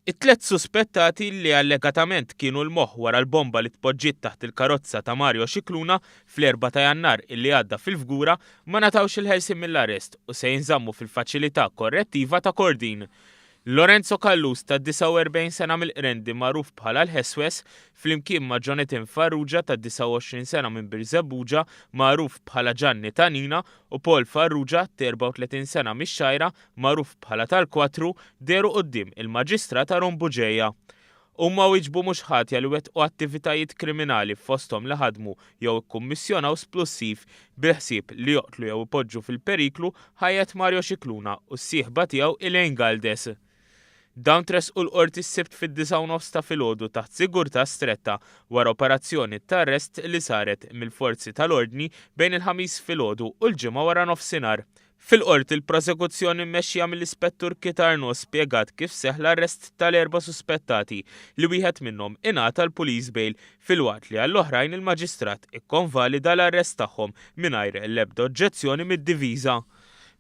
It-tlett suspettati li allegatament kienu l-moħħ wara l-bomba li tpoġġiet taħt il-karozza ta' Mario Scicluna fl-erbgħa ta' Jannar illi għadda fil-Fgura ma ngħatawx il-ħelsien mill-arrest u se jinżammu fil-Faċilità Korrettiva ta' Kordin. Lorenzo Callus ta' 49 sena mill-Qrendi magħruf bħala l-Ħeswes, flimkien ma' Jonathan Farrugia ta' 29 sena minn Birżebbuġa magħruf bħala Ġanni ta' Nina u Paul Farrugia ta' 34 sena mix-Xgħajra magħruf bħala tal-Kwatru, dehru quddiem il-Maġistrat Aaron Bugeja. Huma wieġbu mhux ħatja li wettqu attivitajiet kriminali fosthom li ħadmu jew ikkummissjonaw splussiv bil-ħsieb li joqtlu jew ipoġġu fil-periklu ħajjet Mario Scicluna u s-sieħba tiegħu Elaine Galdes. Dawn tressqu l-Qorti s-Sibt fid-disgħa u nofs ta' filgħodu taħt sigurtà stretta wara operazzjoni t'arrest li saret mill-forzi tal-ordni bejn il-Ħamis filgħodu u l-Ġimgħa waranofsinhar. Fil-Qorti l-prosekuzzjoni mmexxija mill-Ispettur Kit Arnaud spjegat kif seħħ l-arrest tal-erba' suspettati li wieħed minnhom ingħata l-police bail filwaqt li għall-oħrajn il-Maġistrat ikkonvalida l-arrest tagħhom mingħajr l-ebda oġġezzjoni mid-diviża.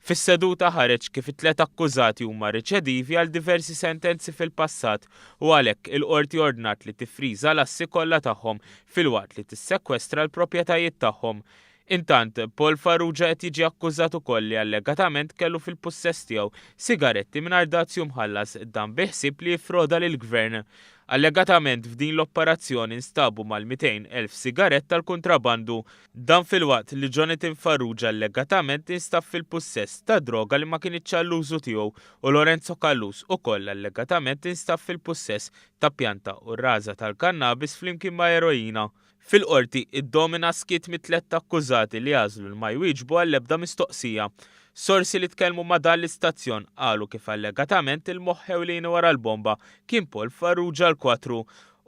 Fis-seduta ħareġ kif it-tliet akkużati huma riċedivi għal diversi sentenzi fil-passat u għalhekk il-Qorti ordnat li tiffriża l-assi kollha tagħhom filwaqt li tissekwestra l-proprjetajiet tagħhom. Intant, Paul Farrugia qed jiġi akkużat ukoll li allegatament kellu fil-pussess tiegħu sigaretti mingħajr dazju mħallas, dan bi ħsieb li jiffroda lill-Gvern. Allegatament f'din l-opperazzjoni nstabu mal-200,000 sigarett tal-kuntrabandu. Dan filwaqt li Jonathan Farrugia allegatament instab fil-pussess ta' droga li ma kinitx għall-użu tiegħu u Lorenzo Callus ukoll allegatament instab fil-pussess ta' pjanta u raża tal-kannabis flimkien ma' eroina. Fil-Qorti, iddomina s-skiet mit-tlett akkużati li għażlu li ma jwieġbu għall-ebda mistoqsija. Sorsi li tkellmu ma' dan l-istazzjon qalu kif allegatament il-moħħ ewlieni wara l-bomba kien Paul Farrugia l-Kwatru.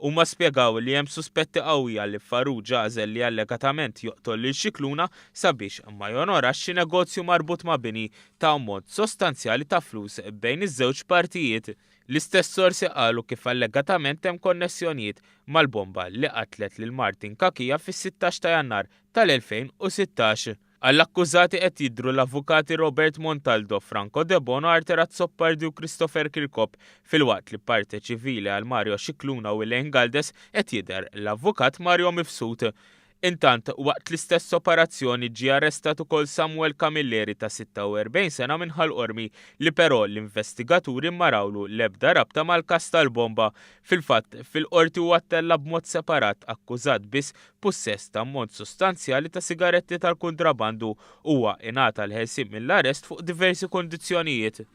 Huma spjegaw li hemm suspetti qawwija li Farrugia għażel li allegatament joqtol lil Scicluna sabiex ma jonorax xi negozju marbut ma' bini ta' ammont sostanzjali ta' flus bejn iż-żewġ partijiet. L-istess sorsi qalu kif allegatament hemm konnessjonijiet mal-bomba li qatlet lil Martin Cachia fis-16 ta' Jannar tal-2016. Għall-akkużati qed jidhru l-avukati Robert Montaldo, Franco Debono, Arthur Azzopardi u Christopher Kirkop filwaqt li parte ċivili għal Mario Scicluna u Elaine Galdes qed jidher l-avukat Mario Mifsud. Intant, waqt l-istess operazzjoni ġie arrestat ukoll Samuel Camilleri ta' 46 sena minn Ħal Qormi li però l-investigaturi ma rawlu l-ebda rabta mal-każ tal-bomba. Fil-fatt, fil-Qorti huwa ttella' b'mod separat akkużat biss pussess ta' ammont sostanzjali ta' sigaretti tal-kuntrabandu. Huwa ingħata l-ħelsien mill-arrest fuq diversi kundizzjonijiet.